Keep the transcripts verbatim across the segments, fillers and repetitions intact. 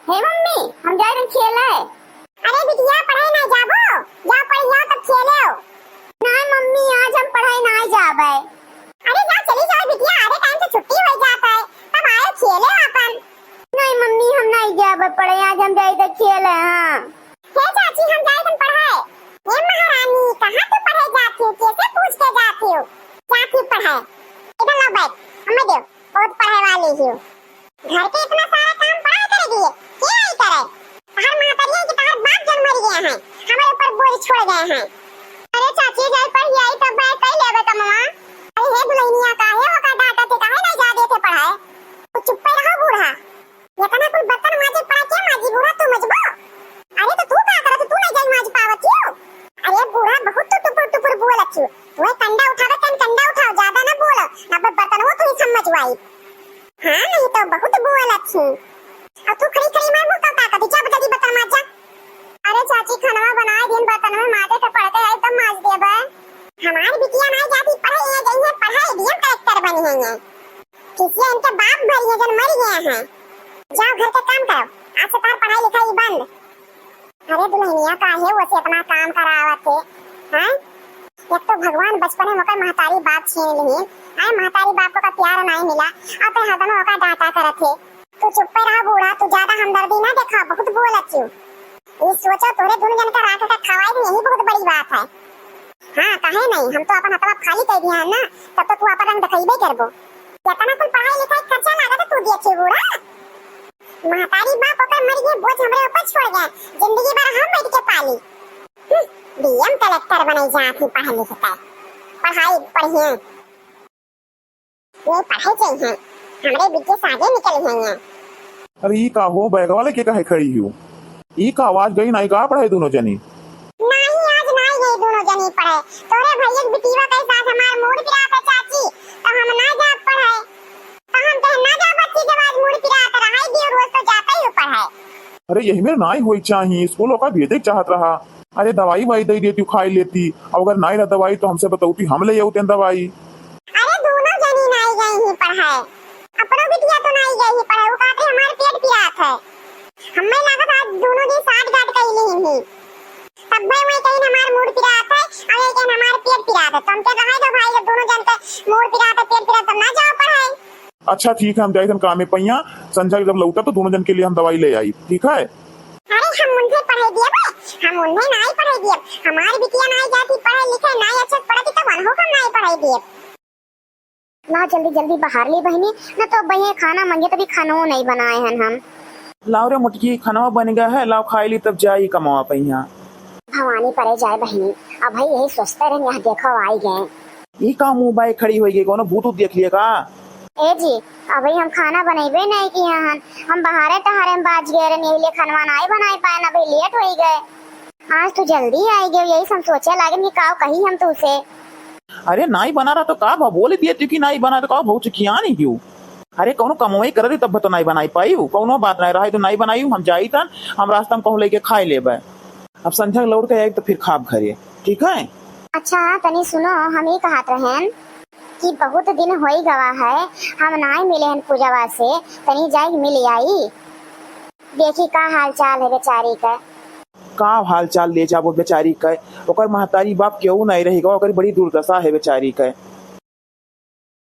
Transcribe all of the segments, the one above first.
हे मम्मी, हम जाए रहे खेले। अरे बिटिया, पढ़े ना जाबो, जाओ पढ़ जाओ तब खेले हो। नहीं मम्मी, आज हम पढ़े ना जाबे। अरे जाओ, चली जाओ बिटिया, आधे टाइम से छुट्टी हो जात है, तब आए खेले अपन। नहीं मम्मी, हम नहीं जाबे पढ़े, आज हम जाए तो खेले। हाँ। हे चाची, हम जाए तन पढ़े। हे महारानी, कहाँ तू पढ़े जाती हो, कैसे पूछ के जाती हो? जाती पढ़े। इधर लो बैग, हमें दो, बहुत पढ़े वाली हो। घर के इतना सारा काम पढ़ाई करेगी, के आई करे? तहार महतरिया के तहार बाप जन मर गए हैं, हमारे ऊपर बोझ छोड़ गए हैं। अरे चाची, जाई पढ़ आई तब मैं कई लेबे कमवा। अरे हे दुल्हनिया, काहे ओका डांटत है, काहे नहीं जा देते पढ़ाए? तू चुप्पे रहो बूढ़ा। इतना कुल बर्तन माजे पड़ा के माजी बूढ़ा तू मजबो? अरे तो तू का करत, तू नहीं जाई माज पावत हो? अरे बूढ़ा बहुत तो टुपुर टुपुर बोलत हो। तू कंडा उठावे तन कंडा उठाओ, ज्यादा ना बोलो, ना बर्तन वो थोड़ी समझ आई। हाँ, नहीं तो बहुत बोलत ही। अब तू खड़ी खड़ी मार मुंह का ताकत, जा जल्दी बर्तन माज जा। अरे चाची, खानवा बनाए दिन बर्तन में माजे के पड़ते है, तब माज देबे। हमार बिटिया नहीं जाती पढ़े, ये गई है पढ़ाई, डीएम कलेक्टर बनी है ये। किसिया इनके बाप भरी है जन मर गए हैं। जाओ घर के काम करो, आज से तार पढ़ाई लिखाई बंद। अरे दुल्हनिया, काहे वो से इतना काम करावत है, हैं? एक तो भगवान बचपने में ओकर महतारी बाप छीन लिहिन, आए महतारी बाप को का प्यार नहीं मिला, अब ते हरदम ओका डांटा करत है। तू चुप्पे रहा बूढ़ा, तू ज्यादा हमदर्दी ना देखा, बहुत बोलत क्यों। ये सोचो तोरे दोनों जन का राख का खवाई भी यही बहुत बड़ी बात है। हाँ, काहे नहीं, हम तो अपन हथवा खाली कर दिया है ना, तब तो तू अपन रंग दिखाइबे करबो। इतना कुल पढ़ाई लिखाई खर्चा लागत है, तू देखिए बूढ़ा। महतारी बाप ओकर मर गए, बोझ हमरे ऊपर छोड़ गए, जिंदगी भर हम बैठ के पाली। हम्म, डीएम कलेक्टर बने जात ही पढ़ लिख के, पढ़ाई पढ़िए, ये पढ़े चाहिए, हमरे बिटिया से आगे निकल गई हैं। अरे ई का हो, बैग वाले के काहे खड़ी हो? ई का आवाज गई नाई का पढ़े दोनों जनी? नहीं, आज नाई गई दोनों जनी पढ़े। तोरे भैया के बिटिया के साथ हमार मूड पिरात है चाची, तो हम ना जाब पढ़े। तो हम कहे ना जाब बच्ची, जब आज मूड पिरात रहा है, दियो रोज तो जाते ही पढ़े। अरे यही में नाई होई चाही, स्कूल ओका भेजे चाहत रहा। अरे दवाई वाई दे देती, खाई लेती, और अगर नाई रहा दवाई तो हमसे बतौती, हम ले आउते दवाई। अरे दोनों जनी नाई गई ही पढ़े, अपनो बिटिया तो नाई गई ही पढ़े, वो कहते हमार पेट पिरात है। हमें लागत आज दोनों दिन साठ गांठ कई ली ही। तब भाई मैं कहीं हमार मूड पिरात है, और ये कहीं हमार पेट पिरात है। तुम के रहे दो भाई, जब दोनों जन के मूड पिरात है, पेट पिरात, तब ना जाओ पढ़े। अच्छा ठीक है, हम जाई थन कामे पइया, संझा जब लौटा तो दोनों जन के लिए हम दवाई ले आई, ठीक है? अरे हम उनसे पढ़े दिए बे, हम उन्हें नाई पढ़े दिए, हमार बिटिया नाई जाती पढ़े लिखे, नाई अच्छे से पढ़ती तब उनको हम नाई पढ़े दिए। ला जल्दी जल्दी बहार ली बहिनी, न तो बहिए खाना मंगे तभी खानो नहीं बनाए हन हम। लाओ रे मोटकी, खानवा बन गया है, लाओ खाई ली तब जाई कमावा पइया। भवानी परे जाए बहिनी, अब भाई यही सोचते रहे, यहाँ देखो आई गए। ई का मुंह बाय खड़ी होई गई, कोनो भूत उत देख लिए का? ए जी, अभी हम खाना बनइबे नहीं किए हन, हम बहारे टहारे में बाज गए रहन, यही लिए खानवा नाई बनाए पाए, अभी लेट होई गए। आज तू जल्दी आई गए, यही से हम सोचे लागे कि काव कही हम तू से। अरे नाई बना रहा तो का भा बोल दिए तू कि नाई बना तो का भौ चुकिया नहीं क्यों? अरे कौनो कमवाई करे तब तो नाई बनाई पाई, कौनो बात नहीं रहा तो नाई बनाई, हम जाई तन, हम रास्ता में कहूँ लेके खाए लेबे। अब संझा लौट के आई तो फिर खाब घरे, ठीक है? अच्छा, तनी सुनो, हम ई कहत रहेन कि बहुत दिन होई गवा है, हम नाई मिले हन पूजवा से, तनी जाई मिल आई, देखी का हाल चाल है बेचारी के। का हाल चाल ले जाबो बेचारी के? ओकर महतारी बाप केहू नहीं रही गवा, ओकर बड़ी दुर्दशा है बेचारी के।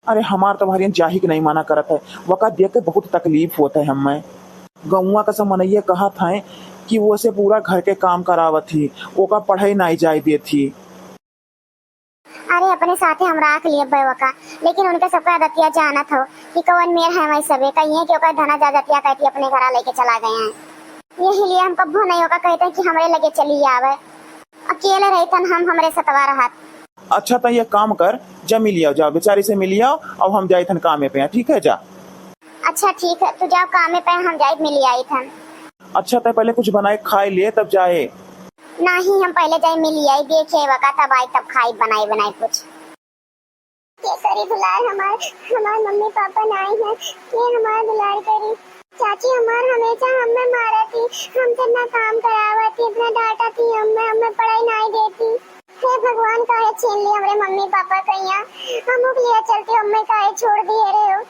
अरे हमार तो भारियन जाही के नहीं माना करत है, वका देख के बहुत तकलीफ होत है हमें। गौवा का सब मनइया कहत हैं कि वो से पूरा घर के काम करावत ही, ओका पढ़े नाई जाए देत ही। अरे अपने साथे हम राख लिए बे वका, लेकिन उनके सबका आदतिया जानत हो कि कौन मेर है वही सबे, कहिए कि ओकर धना जाजतिया कहती अपने घरा लेके चला गए हैं। यही लिए हम कब्बो नहीं ओका कहते कि हमरे लगे चली आवे, अकेले रहतन हम, हमरे सतवा रहत। अच्छा, त ये काम कर, जा मिल आओ, जा बेचारी से मिल आओ, अब हम जाइत हन कामे पे, ठीक है, जा। अच्छा, ठीक है, तू जाओ कामे पे, हम जाइत मिल आइत हन। अच्छा, त पहले कुछ बनाए खाए लिए, तब जाए। नहीं, हम पहले जाए मिल आई, देखे वका, तब आई, तब खाई, बनाई, बनाई कुछ। केसरी दुलार हमार, हमार मम्मी पापा नाई हैं, ये हमार दुलार करी। चाची हमार हमेशा हमें मारत ही, हमसे इतना काम करावत ही, इतना डांटत ही, हमें, हमें पढ़ाई नाई देती। हे भगवान, काहे छीन ली हमरे मम्मी पापा कहिया, हम लोग लिए चलते हमें काहे छोड़ दिए रहे हो?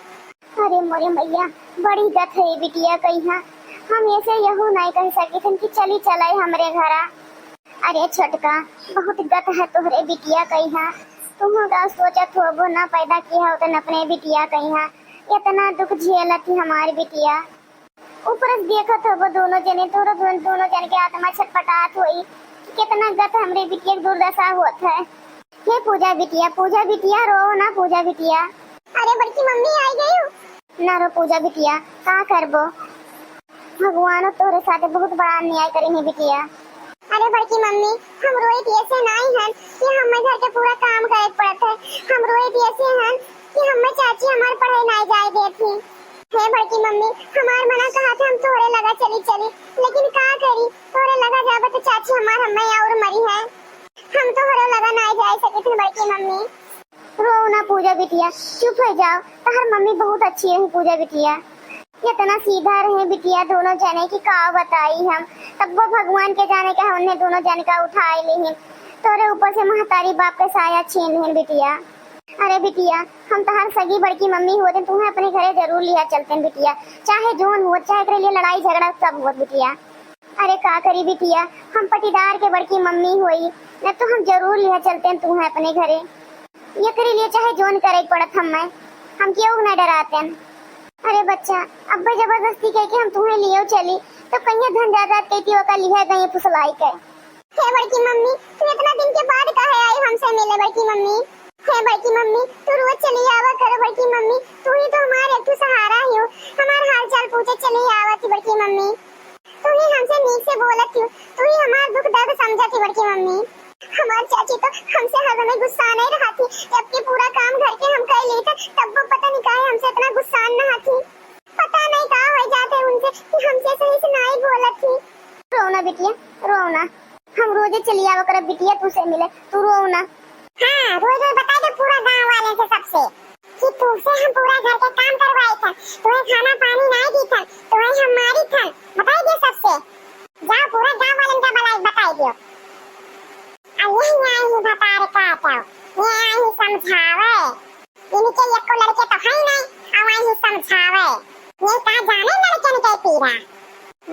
अरे मोरे मैया, बड़ी गत है ये बिटिया कहिया, हम ऐसे यहू नाहीं कहि सकित हन कि चली चलइ हमरे घरा। अरे छोटका, बहुत गत है तोहरे बिटिया कइहाँ। तुहूँ का सोचत होबो, ना पैदा किहा होतन अपने बिटिया कइहाँ। एतना दुख झेलत ही हमार बिटिया। ऊपर से देखत होबो दोनों जने, तोहरो दोन-, दोनों जन के आत्मा छटपटात होई कि केतना गत हमरे बिटिया के दुर्दशा होत है। हे पूजा बिटिया, पूजा बिटिया, रो ना पूजा बिटिया। अरे बड़की मम्मी आई गई हो। ना रो पूजा बिटिया, का करबो, भगवानो तोहरे साथे बहुत बड़ा अन्याय करे हैं बिटिया। अरे बड़की मम्मी, हम रोइत ऐसे नाहीं हन कि हमें घर के पूरा काम करे के पड़त है। हम रोइत ऐसे हन कि हमें चाची हमार पढ़ाई नाहीं जाए देत ही। हे बड़की मम्मी, हमार मना कहा था हम तोहरे लगा चली चली, लेकिन का करी, तोहरे लगा जाबे तो चाची हमार हमें और मरी है। हम तोहरे लगा नाहीं जाए सकित हन बड़की मम्मी। रो ना पूजा बिटिया, चुप हो जाओ। तहर मम्मी बहुत अच्छी रही पूजा बिटिया, एतना सीधा रहे बिटिया दोनों जने कि का बताई हम। तब्बो भगवान के जाने के हमने दोनों जने का उठाए लेहिन। तोरे ऊपर से महतारी बाप के साया छीन लेहिन बिटिया। अरे बिटिया, हम तहार सगी बड़की मम्मी होते, तुम्हें अपने घरे जरूर लिया चलते बिटिया, चाहे जोन हो, चाहे एकरे लिए लड़ाई झगड़ा सब हो बिटिया। अरे का करी बिटिया, हम पटीदार के बड़की मम्मी होई, न तो हम जरूर लिया चलते तुम्हें अपने घरे। एकरे लिए चाहे जोन करे के पड़त हमें, हम केहू ना डराते हैं। अरे बच्चा, अब्बे जबरदस्ती कह के हम तुम्हें लियो चली, तो कहिए धन जायदाद कहती ओका लिया गई फुसलाई के। हे बड़की मम्मी, तू इतना दिन के बाद काहे आई हमसे मिले बड़की मम्मी? हे बड़की मम्मी, तू रोज चली आवा करो बड़की मम्मी, तू ही तो हमार एक ठो सहारा ही हो, हमार हाल चाल पूछे चली आवा थी बड़की मम्मी। तू ही हमसे नीक से बोलत थी, तू ही हमार दुख दर्द समझत थी बड़की मम्मी। हमार चाची तो हमसे हर समय गुस्सा नहीं रहा थी, जबकि पूरा काम घर के हम कर ली था, तब वो पता नहीं काहे हमसे इतना गुस्सा न रहा थी। पता नहीं का हो जाते उनसे कि हमसे सही से नहीं बोलत थी। रो ना बिटिया, रो ना, हम रोजे चली आवा करब बिटिया तू से मिले, तू रो ना। हाँ, रोज रोज बता दे पूरा गांव वाले से सबसे कि तुमसे हम पूरा घर के काम करवाई थन, तुम्हें खाना पानी नहीं दी थन, तुम्हें हम मारी थन, बताई दे सबसे। जाओ पूरा गांव वाले का बलाई बताई दियो। आ यही आई ही भतार काटो, ये आई ही समझावे। इनके एको लड़के तो है नहीं, अब आई ही समझावे। ये का जाने लड़कन के पीरा,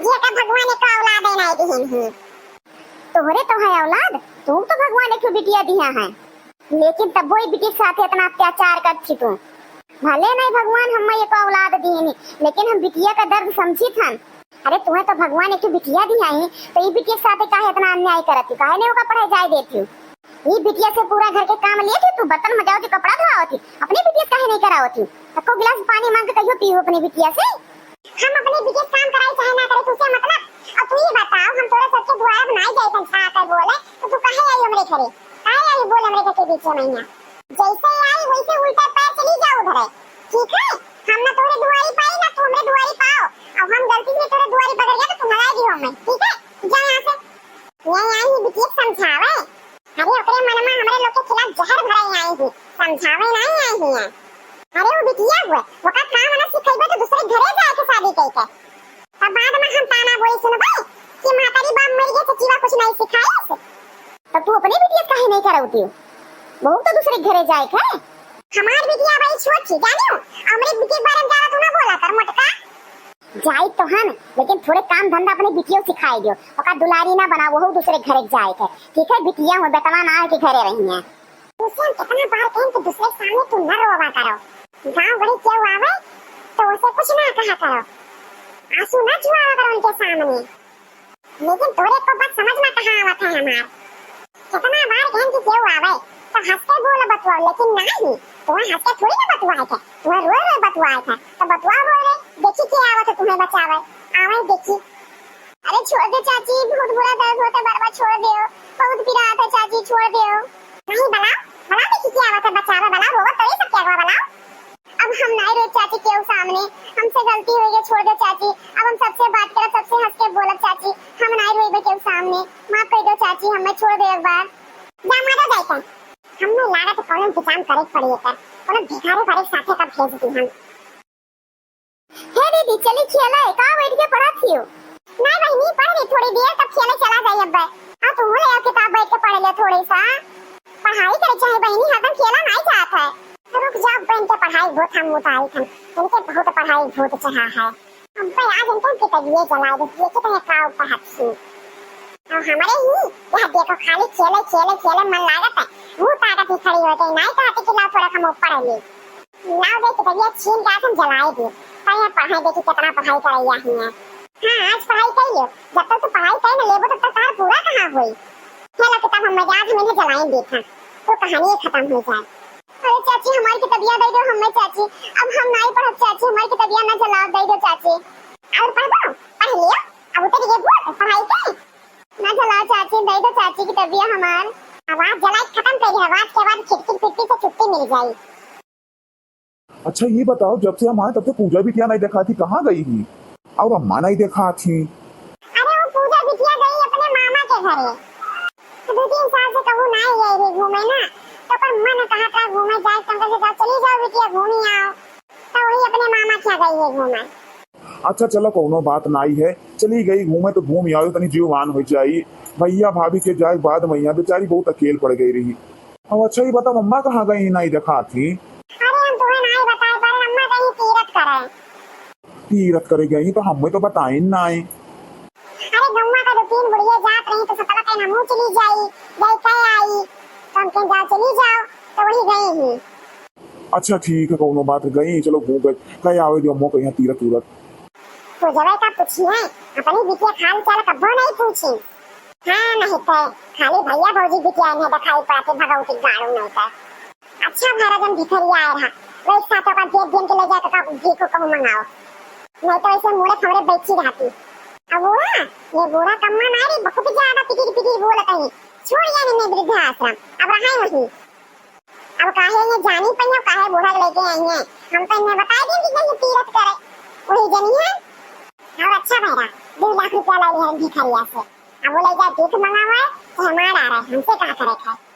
ये का भगवान एक औलाद नहीं दिहिन ही। तोहरे तो है औलाद, तू तो भगवान एक बिटिया दिया है, लेकिन तब वही बिटिया के साथ इतना अत्याचार करत थी तू। भले नहीं भगवान हमें एक औलाद दिहिन, लेकिन हम बिटिया का दर्द समझी थन। अरे तुम्हें तो भगवान एक बिटिया दिया ही, तो ये बिटिया के साथ काहे इतना अन्याय करत थी, काहे नहीं ओका पढ़ाई जाए देती हो? ये बिटिया से पूरा घर के काम लिए थी तू, बर्तन मजाओ थी, कपड़ा धोआओ थी, अपनी बिटिया से काहे नहीं कराओ थी? तको गिलास पानी मांग के कहियो पीओ अपनी बिटिया से। हम अपनी बिटिया काम कराई चाहे ना करे, तुझसे मतलब। अब तू ही बताओ, हम तोरे सबके दुआर बनाई जाए तन छा कर बोले, तो तू काहे आई हमरे घरे? काहे आई बोल हमरे घर के बीच में मैया? जैसे आई वैसे उल्टा पैर चली जाओ उधर, ठीक है? हम ना तोरे दुआरी पाई ना तू हमरे दुआरी पाओ। अब हम गलती से तोरे दुआरी पकड़ गया तो तू भगाई दियो हमें, ठीक है? जा यहाँ से। ये आई ही बिटिया समझावे। अरे ओकरे मन में हमरे लोग के खिलाफ जहर भरे आई ही, समझावे नहीं आई ही है। अरे वो बिटिया हुए, ओका काम ना सिखेबे तो दूसरे घरे जाए के शादी कई के। तब बाद में हम ताना बोली सुनबे कि महतारी बाप मर गए तो जीवा कुछ नहीं सिखाइस। तब तू अपने बिटिया काहे नहीं करौती? बहू तो दूसरे घरे जाए के। हमार बिटिया भाई छोट थी जानियो, हमरे बिटिया के बारे में ज्यादा तू ना बोला कर मोटका। जाई तो हन, लेकिन थोड़े काम धंधा अपने बिटियों सिखाई दियो। ओका दुलारी ना बना, वहू दूसरे घरे जाए के। ठीक है, बिटिया हुए बेटवा ना है कि घरे रही है। तुसे हम कितना बार कहें कि दूसरे के सामने तू न रोवा करो। गाँव गड़ी केहू आवे तो उसे कुछ ना कहा करो, आंसू ना चुआवा करो उनके सामने। लेकिन तोरे को बात समझ में कहाँ आवत है हमार। कितना बार कहें कि केहू आवे तो हंस के बोल बतुआओ, लेकिन नहीं, तुम्हें हंस के थोड़ी ना बतुआए थे, तुम्हें रोए रोए बतुआए थे। तो बतुआ बोल रहे, देखी के आवत है तुम्हें बचावे, आवे देखी। अरे छोड़ दे चाची, बहुत बुरा दर्द होता है, बरवा छोड़ दे, बहुत पिरात है चाची, छोड़ दे। नहीं बलाओ, बलाओ देखी के आवत है बचावे, बलाओ रोवत तो ये सब क्या हुआ बलाओ। अब हम नाई रोई चाची केहू सामने, हमसे गलती हो गई, छोड़ दे चाची। अब हम सबसे बात करब, सबसे हंस के बोलब चाची, हम नाई रोई केहू सामने, माफ कर दो चाची, हमें छोड़ दे एक बार। जा मारो जाए तन, हमें लागत कौनो इंतजाम करे के पड़ी एकर, कौनो भिखारी भरे साथे का भेज दी हम। हे दीदी, चली खेले, का बैठ के पढ़त हियो? नहीं बहिनी, पढ़ रही थोड़ी देर, तब खेले चला जाई अब। हाँ, तू ले आओ किताब, बैठ के पढ़ ले थोड़ी सा। पढ़ाई करे चाहे बहिनी, हरदम खेला नहीं जात है। रुक जाओ, बहन के पढ़ाई बहुत हम उतारी थन, इनके बहुत पढ़ाई बहुत चाहा है। अब आज इनके पितरिये जलाए दे, ये के तहे का ऊपर हथी। और हमरे ही, यह देखो, खाली खेले, खेले, खेले मन लागत है। मुँह ताकत ही खड़ी हो गई, नाई कहती कि लाओ थोड़ा हम ऊपर ले। लाओ दे पितरिया छीन के आज हम जलाए दे। पर यह पढ़ाई देखी कितना पढ़ाई करैया ही है। हाँ, आज पढ़ाई कर लियो। जब तक तू पढ़ाई कर न लेबो, तब तक तार पूरा कहाँ होई? चलो किताब हम आज हम इन्हें जलाए देखा, तो कहानी खत्म हो जाए। अरे चाची, हमारी किताबिया दे दो हमें चाची, अब हम नाई पढ़ब चाची, हमारी किताबिया ना जलाओ, दे दो चाची। और पढ़बो, पढ़ लियो, अब उतर ये बोल पढ़ाई के। ना जलाओ चाची, दे दो चाची किताबिया हमार। आवाज जलाई खत्म कर दे, आवाज के बाद खिड़की खिड़की से छुट्टी मिल जाई। अच्छा ये बताओ, जब से हम आए तब से पूजा बिटिया नहीं देखा थी, कहाँ गई ही? और अम्मा नहीं देखा थी। अरे वो पूजा बिटिया गई अपने मामा के घरे। तो दो तीन साल से कहूँ ना आई रही घूमे ना, तो पर मन कहा था घूमे जाए, तो हम कहे, "जाओ, चली जाओ बिटिया, घूमी आओ।" तो वही अपने मामा क्या गई है घूमे। अच्छा चलो, कौनो बात नाई है, चली गई घूमे तो घूम आओ, तनी जीववान हो जाई। भैया भाभी के जाए के बाद मैया बेचारी बहुत अकेल पड़ गई रही। अब अच्छा ये बता, मम्मा कहाँ गई, नहीं देखा थी? अरे हम तुम्हें नाई बताए पर मम्मा गई तीरथ करे। तीरथ करे गई तो हमें तो बताइन नाई। अरे गौवा का दो तीन बुढ़िया जात रही तो सब कहन हमहू चली जाई, जाई कह आई, तो हम कहन जाओ चली जाओ, तो वही गई ही। अच्छा ठीक है, कौनो बात गई, चलो घूम गए, कह आवे दियो मो कहीं तीरथ उरथ। पूजवे का पूछी है, अपनी बिटिया खाल चाल कब्बो नहीं पूछी। हाँ नहीं तो खाली भैया भौजी बिटिया इन्हें दिखाई पड़ती भगवती गाड़ू नहीं तो। अच्छा भैरा जन भिखरिया आए रहा, वही साथ ओकर जेब दिन के ले जाए तो का भीख कहूँ मंगाओ, नहीं तो ऐसे मुड़े खमड़े बैठी रहती। अब बूढ़ा, ये बूढ़ा कम्मा ना रे, बहुत ज्यादा पिटिर पिटिर बोलत है। छोड़ यानी मैं वृद्धाश्रम, अब रहे वहीं। अब काहे ये जानी पइया, काहे बूढ़ा के लेके आई है? हम तो इन्हें बता दें कि कहीं तीरथ करे, वही जनी है। और अच्छा भैरा, दो लाख रुपया ला लिया भिखरिया से, अब वो ले जा भीख मंगावे, तो हमारा आ रहा है, हमसे कहा करे खाए।